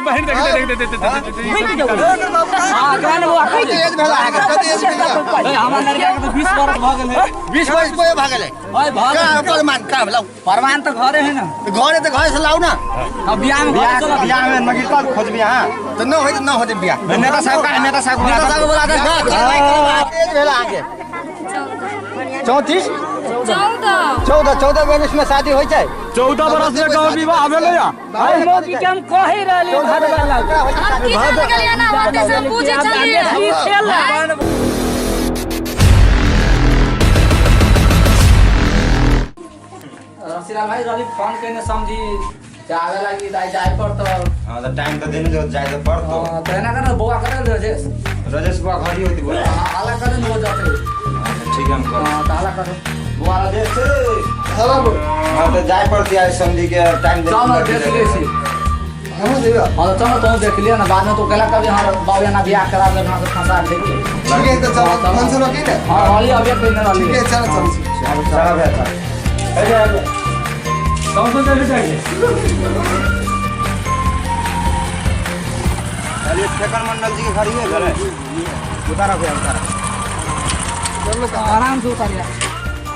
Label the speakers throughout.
Speaker 1: बहिन देख देख देख देख।
Speaker 2: हां कान वो
Speaker 3: कते एज भेला है, कते एज भेला?
Speaker 2: हमर लड़का के तो 20 बरस भ गेल है।
Speaker 3: 20 बरस पे भ गेलै।
Speaker 2: ओए भ
Speaker 3: का प्रमाण का लाउ?
Speaker 2: प्रमाण त घरे है ना।
Speaker 3: घरे त घरे से लाउ ना।
Speaker 2: अब बियाह में
Speaker 4: बियाह में नगिरता खोजबी हां
Speaker 3: त न होय त न होते बियाह।
Speaker 4: नेता साहब का नेता साहब
Speaker 3: नेता साहब बोला दे। एज भेला आगे 34 14 14 बरस में शादी होय छै।
Speaker 1: 14 बरस में गांव विवाह भेलै या
Speaker 5: हम मोगी के हम कहि रहली भरवा लाग
Speaker 6: हम की जान गेलियै ना होते से पूछे छलियै।
Speaker 2: रसीलाल भाई रवि फोन केने समझी जावे लागी दाई जाय पर तो।
Speaker 4: हां त टाइम त देने जो जाय त पर तो।
Speaker 2: हां त एना कर बौआ करे राजेश।
Speaker 4: राजेश बौआ घरी होती बोला।
Speaker 2: हां हाला करे न हो जाते।
Speaker 4: ठीक है हम कर।
Speaker 2: हां त हाला करे
Speaker 4: बौआ राजेश।
Speaker 3: हां बाबू।
Speaker 4: हां त जाय पड़ती आज समझी के टाइम दे।
Speaker 2: चल देख ले छी
Speaker 3: हम देबा।
Speaker 2: हां त चल तो देख लिया ना बाद में तो कहला कभी हां बाबू ना बियाह करा दे ना फंसा दे।
Speaker 3: ठीक है त चल फंक्शन की ना।
Speaker 2: हां वाली अभी कोई ना
Speaker 3: ठीक है चल चल
Speaker 4: चल चल भैया चल।
Speaker 1: अरे अरे कौन सा चल जाएंगे?
Speaker 4: चलिए ठेकर मंडल जी के घर ही है घर है। उतारा भैया उतारा।
Speaker 3: चलो
Speaker 2: आराम से उतारिया।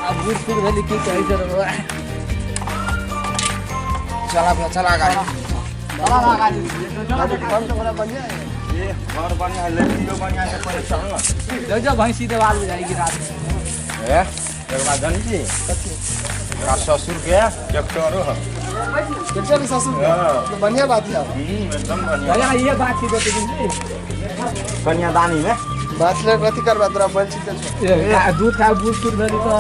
Speaker 2: अब बूढ़ सूढ़ भेली की कहै छै रउआ।
Speaker 4: चला भैया चला गाड़ी।
Speaker 2: चला ना गाड़ी।
Speaker 3: घर तो बड़ा बढ़िया है।
Speaker 4: ये घर बढ़िया है लड़कियों बढ़िया है पर चल ना।
Speaker 2: ले जा भैंसी देवाल में जाएगी रात में।
Speaker 4: ए एक बात जानी छी तोरा ससुर के ट्रैक्टरो है।
Speaker 3: ट्रैक्टर के ससुर के तो बढ़िया बात है।
Speaker 4: एकदम बढ़िया।
Speaker 2: भैया ये बात छी दे दिन
Speaker 4: कन्यादानी में
Speaker 3: बात ले कथी करबा तोरा बोल छी त
Speaker 2: दूध खा बूढ़ सूढ़ भेली तो।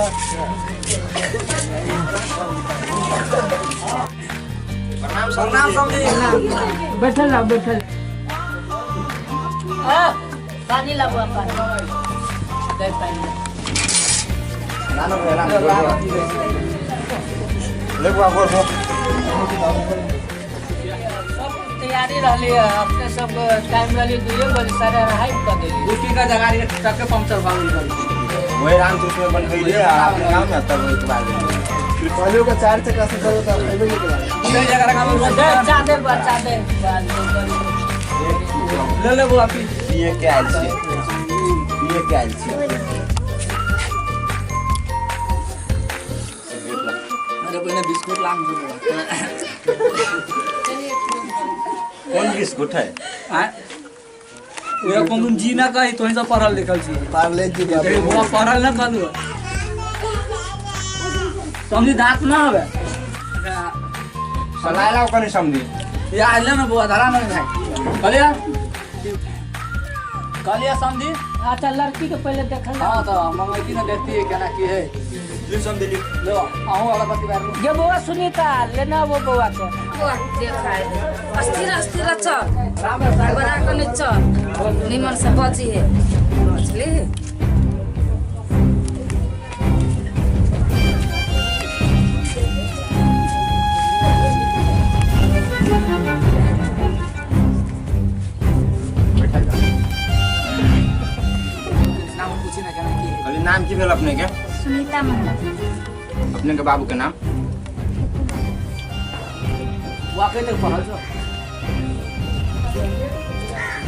Speaker 2: प्रणाम समझी।
Speaker 5: बैठल रह बैठल। हां पानी ला बुआ पानी दे पानी
Speaker 4: ना ना भैया ना ले बुआ गोर
Speaker 5: सब तैयारी रहली है अपने सब टाइम रहली 2 बजे 2:30 कर देली।
Speaker 2: उठी का जगह रे ट्रक के पंक्चर भा गेल।
Speaker 4: वही राम कृष्ण बन गई रे अपने गांव में तब एक बार
Speaker 3: पहले का 4 चक्का से चलो त अइबे नहीं केला।
Speaker 2: ले जगह रखा
Speaker 5: दे चादर बा चादर
Speaker 2: ले ले बुआ पी
Speaker 4: पिए के आइल छी पिए के आइल छी।
Speaker 2: अरे पहले बिस्कुट लाम दो।
Speaker 4: कौन बिस्कुट है?
Speaker 2: आ ओया कोन दिन जी ना कही तोही सब पढ़ल लिखल छी।
Speaker 3: पार्ले जी बाबू
Speaker 2: बुआ पढ़ल ना कहलु समझी दांत ना हवे।
Speaker 4: सलाह लाओ कनी समझी।
Speaker 2: या आइले ना बुआ धरा ना भाई। कहलिया कहलिया समझी।
Speaker 5: अच्छा लड़की के पहले देखल।
Speaker 2: हां तो मंगैती ना देखती है केना की है।
Speaker 4: ले समझी
Speaker 2: लो आहू वाला पति बार लो।
Speaker 5: ये बउआ सुनीता लेना वो बउआ के
Speaker 6: बउआ देखा अस्थिर अस्थिर चल बड़ा कने चल निमन से बची है बचली।
Speaker 2: नाम पूछी ना केना की है।
Speaker 4: अरे नाम की भेल अपने के?
Speaker 6: सुनीता मंडल।
Speaker 4: अपने के बाबू के नाम?
Speaker 2: वाकई तक पढ़ल छो?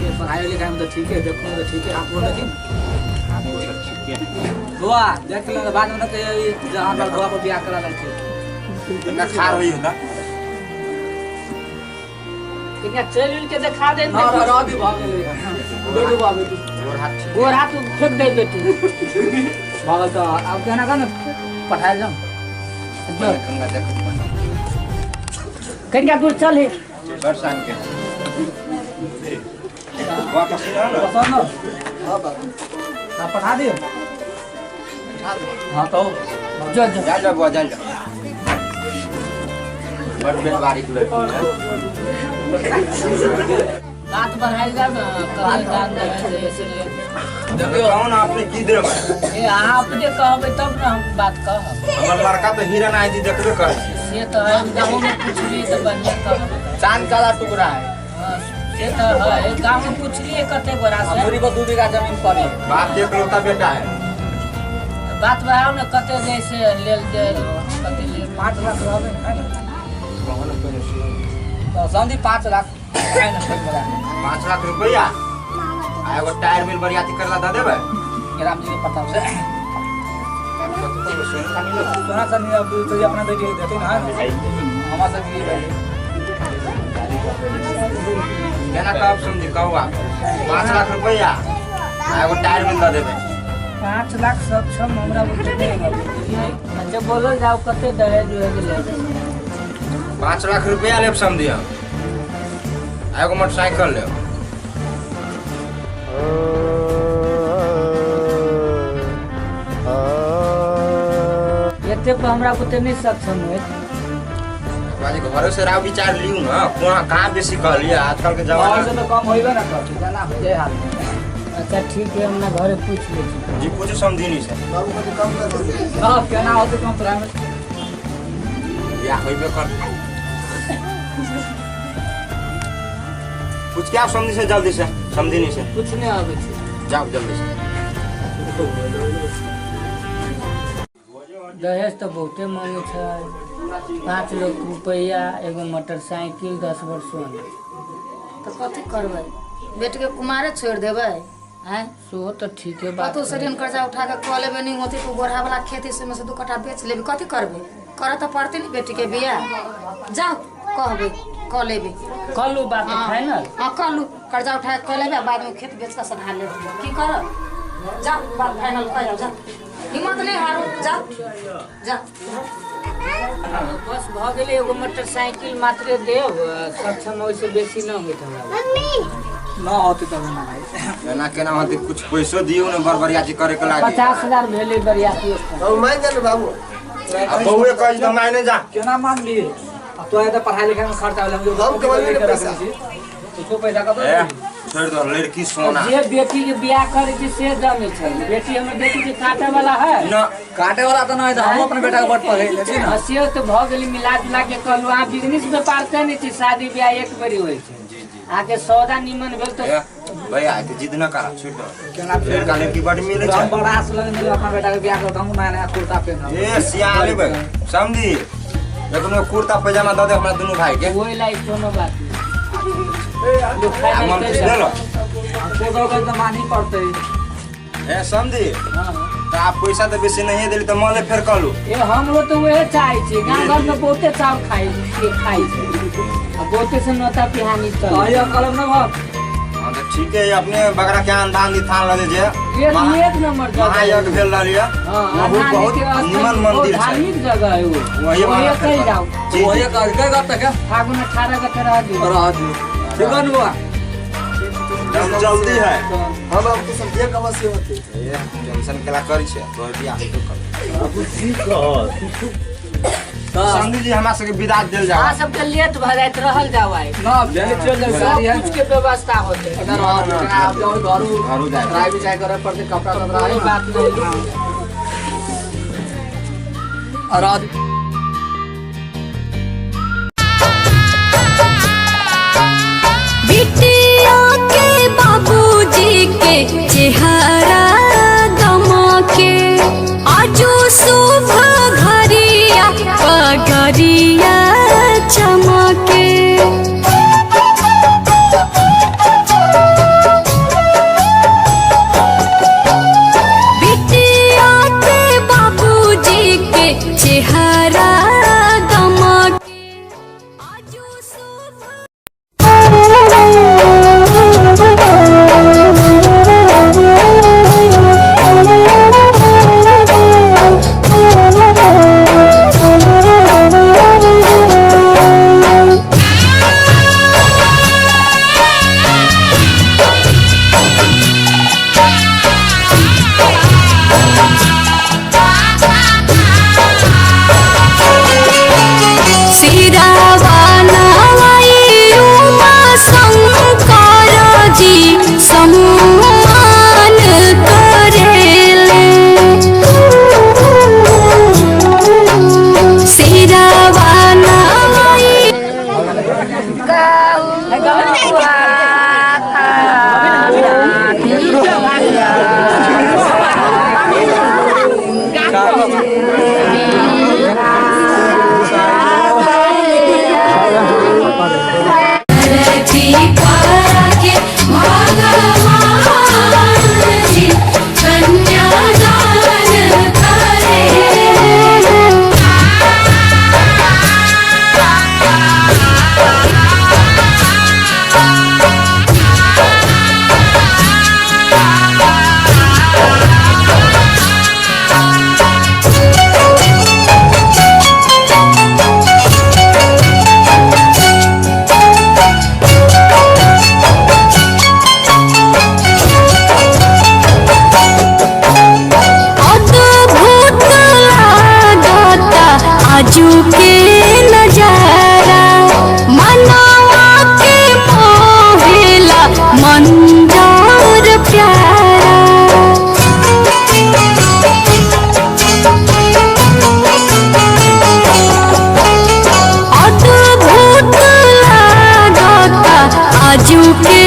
Speaker 2: ये पढ़ाई लिखाई में तो ठीक है देखो तो ठीक है आप बोल देखी
Speaker 4: ठीक है
Speaker 2: गोवा देख ले बाद में ना कहिए जहां पर गोवा पर बियाह करा लै छै।
Speaker 4: ना खार होई होता।
Speaker 5: कितना चल उल के देखा दे।
Speaker 2: हां रह दी भाग गेलै बेटू बाबू
Speaker 4: गोर हाथ
Speaker 5: गोर हाथ फेंक दे बेटू
Speaker 2: भागल तो अब केना का ना पठायल जाऊं।
Speaker 4: गंगा देख
Speaker 5: कनिका दूर चल हे
Speaker 4: बरसान के वापस ना
Speaker 2: पसंद ना।
Speaker 3: हां बाबू
Speaker 2: ना पठा दियो। हां तो
Speaker 5: जो जो
Speaker 4: जा जा बुआ जा जा। बड़ बेबारी लड़की है।
Speaker 5: बात बढ़ाइल जाब ना कहल दान इसलिए
Speaker 4: देखियो कौन आपने की देबै?
Speaker 5: ए अहाँ अपने कहबै तब ना हम बात कहब।
Speaker 4: हमर लड़का तो हीरा ना जी देखबे करै छी।
Speaker 5: से तो है गाँव में पूछलिए तो बढ़िया कहब।
Speaker 2: चांद काला टुकड़ा है।
Speaker 5: हां से तो है गाँव में पूछलिए कते गोरा से।
Speaker 2: हमरी पर 2 बीघा जमीन पड़ी।
Speaker 4: बाप के एकलौता बेटा है।
Speaker 5: बात बढ़ाओ ना कते जैसे लेल जे कते ले
Speaker 2: 5 लाख रहबै है ना। तो समझी 5 लाख
Speaker 4: 5 लाख रुपया आ एगो टायर मिल बरियाती करला दे देबै।
Speaker 2: राम जी के प्रताप से।
Speaker 4: कथी करबै, सोना चानी लेबै?
Speaker 2: सोना चानी अब तो ये अपना बेटी के देते ना, हमारा सब ये है।
Speaker 4: केना कहब समझी, कहू आप। 5 लाख रुपया आ एगो टायर मिल दे देबै।
Speaker 5: 5 लाख सक्षम हमरा बुते नहीं है। अच्छा, बोलल जाओ, कते दहेज उहेज लेबै?
Speaker 4: 5 लाख रुपया लेब समझी हम आ एगो मोटरसाइकिल लेब।
Speaker 5: एते पर हमरा बुते नहीं सक्षम होत।
Speaker 4: बाजी, घरे से राव विचार लियू ना, कोना कहाँ बेसी कहलिए आजकल के
Speaker 2: और
Speaker 4: जमाना।
Speaker 2: से तो कम होइबे ना करते, जाना हो जाए हाल में।
Speaker 5: अच्छा, ठीक है, हमरा घरे पूछ लै छी।
Speaker 4: जी, पूछू समझिनी से।
Speaker 2: हाँ, केना होते कम तोरा में?
Speaker 4: बियाह होइबे कर। पूछ के आप समझी से, जल्दी से समझिनी से।
Speaker 5: कुछ नहीं आबै छै।
Speaker 4: जाओ जल्दी से।
Speaker 5: दहेज तऽ बहुते मांगे छै, 5 लाख रुपैआ, एगो मोटरसाइकिल, 10 भर सोना।
Speaker 6: तऽ कथी करबै? बेटीके कुमारे छोड़ि देबै, आँय?
Speaker 5: सेहो तऽ ठीके बात।
Speaker 6: कतहु से ऋण कर्जा उठा के कऽ लेबै, नहि होतै तऽ गोढ़ा वाला खेती से मे से 2 कट्ठा बेच लेबै। कथी करबै? करऽ तऽ पड़तै ने बेटीके बियाह। जाउ, कहबै, कऽ लेबै।
Speaker 5: कलू बात फाइनल।
Speaker 6: हाँ, कहलू, कर्जा उठा के कऽ लेबै आ बादमे खेत बेच कऽ सधा लेबै। की करब? जाउ, बात फाइनल कऽ जाउ। हिम्मत नहि हारू, जाउ जाउ।
Speaker 5: बस भऽ गेलै, एगो मोटरसाइकिल मात्रे देब सक्षम, ओहिसँ बेसी न होइत हमरा।
Speaker 2: न होते तब ना भाई।
Speaker 4: एना केना होते? कुछ पैसो दियौ ने बर बरियाती करे के लागी।
Speaker 5: 50,000 भेलै बरियाती।
Speaker 3: मान जा बाबू।
Speaker 4: आ बउए कहि त मायने जा।
Speaker 2: केना मान ली? अब तो तो पढ़ाई लिखाई में खर्चा होला, हम जो
Speaker 3: हम कमाबी ने पैसा।
Speaker 2: तो पैसा कतौ?
Speaker 4: ए, छोड़ दो, लड़की सोना।
Speaker 5: जे बेटी के बियाह करे छै से जानै छै। बेटी हमर बेटी के काटे वाला है?
Speaker 4: न।
Speaker 2: काटे वाला तो नहीं, तो हम अपने बेटा के बड़ पढ़े छी ना।
Speaker 5: से तऽ भऽ गेलै, मिला जुला के कहलहुँ, अहाँ बिजनेस व्यापार करै छी, शादी बियाह एक बेरी होइ छै।
Speaker 4: जी जी
Speaker 5: अहाँके सौदा निमन भेल तऽ
Speaker 4: ए भैया, के जिद न करा, छोड़ दो।
Speaker 2: केना?
Speaker 4: लड़का लड़की बड़ मिले
Speaker 2: हम
Speaker 4: छै।
Speaker 2: बड़ा आस लगने अपना बेटा के बियाह कर, हम नया नया कुर्ता पहनब।
Speaker 4: ए, सिया लेबै समझी, एखनो कुर्ता पैजामा दऽ दे हमरा दुनू भाई के।
Speaker 5: ओहि लायक कोनो बात नहि।
Speaker 4: आ मन खुश भेल।
Speaker 2: को तो मानी पड़ते।
Speaker 4: ए समझी,
Speaker 5: हाँ।
Speaker 4: तऽ आप पैसा तऽ बेसी नहीं देली तऽ मले फेर कहलू।
Speaker 5: ए, हमरो तऽ उहे चाहै छी। गाँव घरमे बहुते चाउर खाइ खाइ छै आ बहुते से नोता पिहानी चलै।
Speaker 2: अरे, कलम न भर।
Speaker 4: हाँ, तऽ ठीक है, अपने बगरा के आन दान दी थान लगे जे
Speaker 5: एक एक नंबर जगह।
Speaker 4: महायज्ञ भेल रहल ये।
Speaker 5: हाँ,
Speaker 4: बहुत बहुत
Speaker 5: धार्मिक स्थल,
Speaker 4: निमन
Speaker 5: बहुत
Speaker 4: मंदिर छै।
Speaker 5: धार्मिक जगह है वो।
Speaker 4: वही
Speaker 5: वही
Speaker 4: वहाँ
Speaker 5: कहि जाउ।
Speaker 4: जी।
Speaker 2: वही कर के कर तक
Speaker 5: फागुन 18 गते रह दियौ।
Speaker 2: रह दी, ठीक है बुआ।
Speaker 4: एकदम जल्दी है।
Speaker 3: हम आपको समझिए कब से होते।
Speaker 4: ए, टेंशन केला करी छै? तोहर बियाह हेतौ कल। समझी जी, हमरा सबके विदा देल जाओ।
Speaker 5: अहाँ सबके लेट भऽ जाइत रहल, जाउ आइ।
Speaker 2: ना, जल्दी चल जाओ, गाड़ी है।
Speaker 5: सब कुछ के व्यवस्था होतै।
Speaker 2: इधर रह दी, आप जाओ घरू।
Speaker 4: घरू जाए।
Speaker 2: ट्राई भी करे पड़ते, कपड़ा सब
Speaker 5: कोई
Speaker 2: रहे।
Speaker 5: बात नहीं।
Speaker 2: और आज
Speaker 7: बिटिया के बाबूजी के चेहरा गमा के आजो शुभ घरिया पगरिया चमके। बिटिया के बाबूजी के चेहरा गमा के आजो शुभ शंकर जी सम्मान करेले, सिरावा नवाई। लौके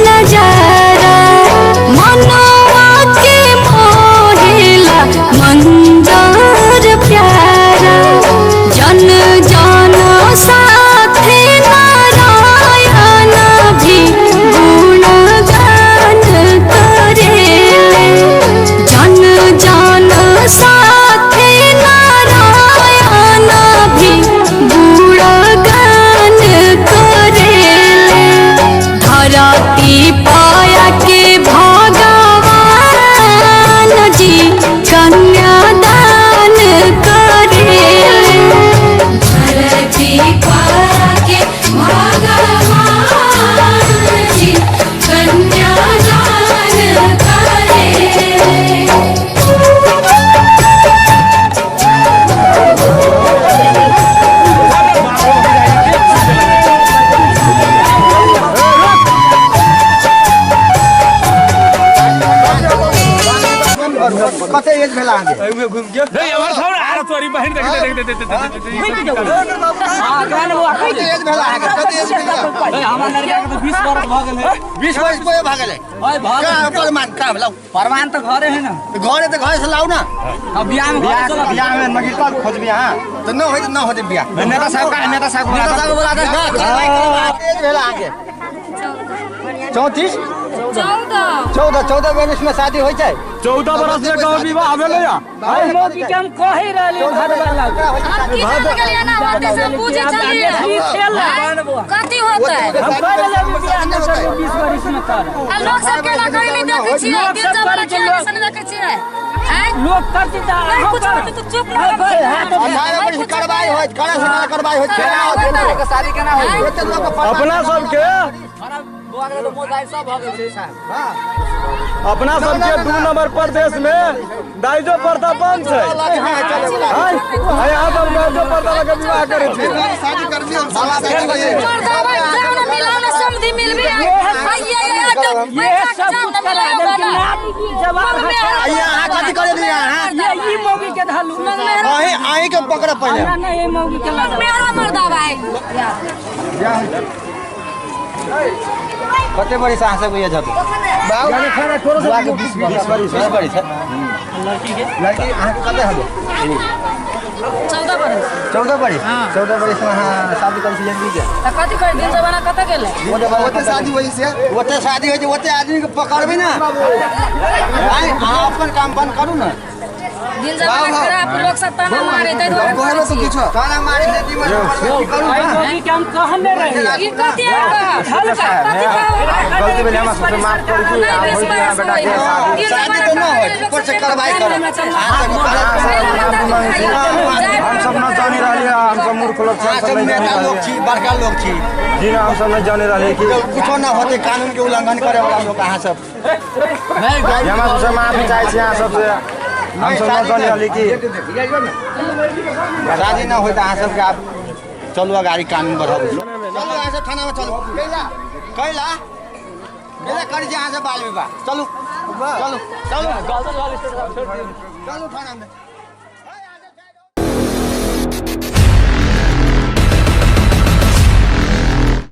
Speaker 7: नजारा मनवा के मोहेला मंजर प्यारा जन जन साथे नारायण भी गुणगान करेले जन जन साथे नारायण भी गुणगान करेले धरती पाया के भगवान जी कन्यादान करेले धरती पाया के भगवान जी कन्यादान करेले।
Speaker 3: कते एज भेल अहाँके?
Speaker 1: नहीं हमार थोड़ा आ तोरी बहन देख देख देख देख देख।
Speaker 2: हां कान बुआ
Speaker 3: कते एज भेल अहाँके? कते एज भेल?
Speaker 2: हमर लड़का के तो 20 बरस भ गेल है।
Speaker 3: 20 वर्ष पे भऽ गेलै।
Speaker 2: ओए भ
Speaker 3: का प्रमाण का लाउ?
Speaker 2: परमान तो घरे है ना।
Speaker 3: घरे तऽ घरे से लाउ ना।
Speaker 2: अब बियाह में घरे चलब।
Speaker 4: बियाह में मगिरता खोजबी अहाँ
Speaker 3: तऽ न होइत न होतै बियाह।
Speaker 4: नेता साहब का नेता साहब
Speaker 3: नेता साहब बोला दे। एज भेल अहाँके? 34 14 14 बरस में शादी होइ छै।
Speaker 1: 14 बरस में गाँव विवाह भेलै या
Speaker 5: हम मौगी के हम कहि रहली भदवा लग
Speaker 6: हम की जान गेलियै ना होते सब पूजे चलिए कथी होतै?
Speaker 5: हम कहि रहली बियाह न करू 20 बरिस में कर।
Speaker 6: आ लोग सब केना करै नहीं देखै छियै,
Speaker 5: लोक
Speaker 6: दिन
Speaker 5: सब
Speaker 6: जमाना
Speaker 5: करै छै,
Speaker 6: के
Speaker 5: लोक-
Speaker 6: नहीं देखै छियै। आँय?
Speaker 5: लोक करती तऽ
Speaker 6: नहीं
Speaker 5: अहाँ
Speaker 6: कुछ
Speaker 5: कर।
Speaker 6: होतै तऽ चुप ना रह।
Speaker 3: 18 बरस कार्रवाई होइत, कड़ा से कड़ा कार्रवाई होइत। केना होतै?
Speaker 2: के शादी केना होई?
Speaker 3: एते लोक के प्रमाण-
Speaker 1: अपना सबके
Speaker 2: हमारा बुआ के तो मोजाई सब भ गेल छै साहब।
Speaker 1: अपना सबके 2 नंबर प्रदेश में दाइजो प्रथा बंद छै। हाय यहाँ सब दाइजो प्रथा लगे विवाह करै छै।
Speaker 3: शादी करबी हम शादी करबी।
Speaker 6: मर्दावा जाओ ना मिलाओ ना समधी मिलबी। आइए
Speaker 5: ये सब कुछ करा देलखिन ना जवाब हटा।
Speaker 3: आइए अहाँ कथी करेली अहाँ?
Speaker 5: ये ई मौगी के धलू।
Speaker 3: अहीं अहीं के पकड़ पहिले।
Speaker 5: हमरा नहीं ई मौगी के लगा।
Speaker 6: मेरा मर्दावा है।
Speaker 3: कते बरिस अहाँ सबके एज होतै? बुआके 20 बरिस 20 बरिस है। लड़की अहाँके कते हबे?
Speaker 6: 14 बरस।
Speaker 3: 14 बरिस? 14 बरिस में अहाँ शादी करै छी जिंदगी के?
Speaker 6: तऽ कथी करै दिन जमाना कतऽ गेलै?
Speaker 3: ओते शादी होइ छै, ओते शादी होइ छै, ओते आदमी के पकड़बै ना। आँय, अहाँ अपन काम बंद करू ना।
Speaker 6: दिन जमाना खराब लोग सब ताना मारे ताहि दुआरे करै छियै।
Speaker 3: ताना मारे से जीवन करू
Speaker 5: आई
Speaker 3: ना।
Speaker 5: मौगी के हम कहने रही।
Speaker 6: ई कथी है कहब? कथी कहब?
Speaker 4: गलती भेलै हमरा सबसे माफ करू कि
Speaker 6: नहीं,
Speaker 4: आब
Speaker 6: बीस
Speaker 4: होइत अहाँ
Speaker 6: बरस
Speaker 4: बेटा के
Speaker 6: होई।
Speaker 4: शादी
Speaker 3: शादी तऽ न होइत, ऊपर से कार्रवाई करू। अहाँ सबके
Speaker 4: हम सब न जानी रहलियै, हम सब मूर्ख लोग छी,
Speaker 3: अहाँ
Speaker 4: हम
Speaker 3: सब
Speaker 4: सब नहीं
Speaker 3: नेता
Speaker 4: जानी
Speaker 3: लोग
Speaker 4: रहलियै।
Speaker 3: छी, बड़का लोग छी।
Speaker 4: जी ना, हम सब नहीं जानी रहलियै कि
Speaker 3: कुछो न होतै, कानून के उल्लंघन करे वाला लोग अहाँ सब।
Speaker 4: हमरा सबसे माफी चाहै छी अहाँ सबसे। हम सब न जानी रहलियै कि
Speaker 3: शादी न होइत अहाँ सबके आब चलू अगाडि कानून बढ़ाबू। चलू अहाँ सब थानामे चलू। कैला कैला कैला करै छी अहाँ सब बाल विवाह? चलू चलू चलू चलू थानामे।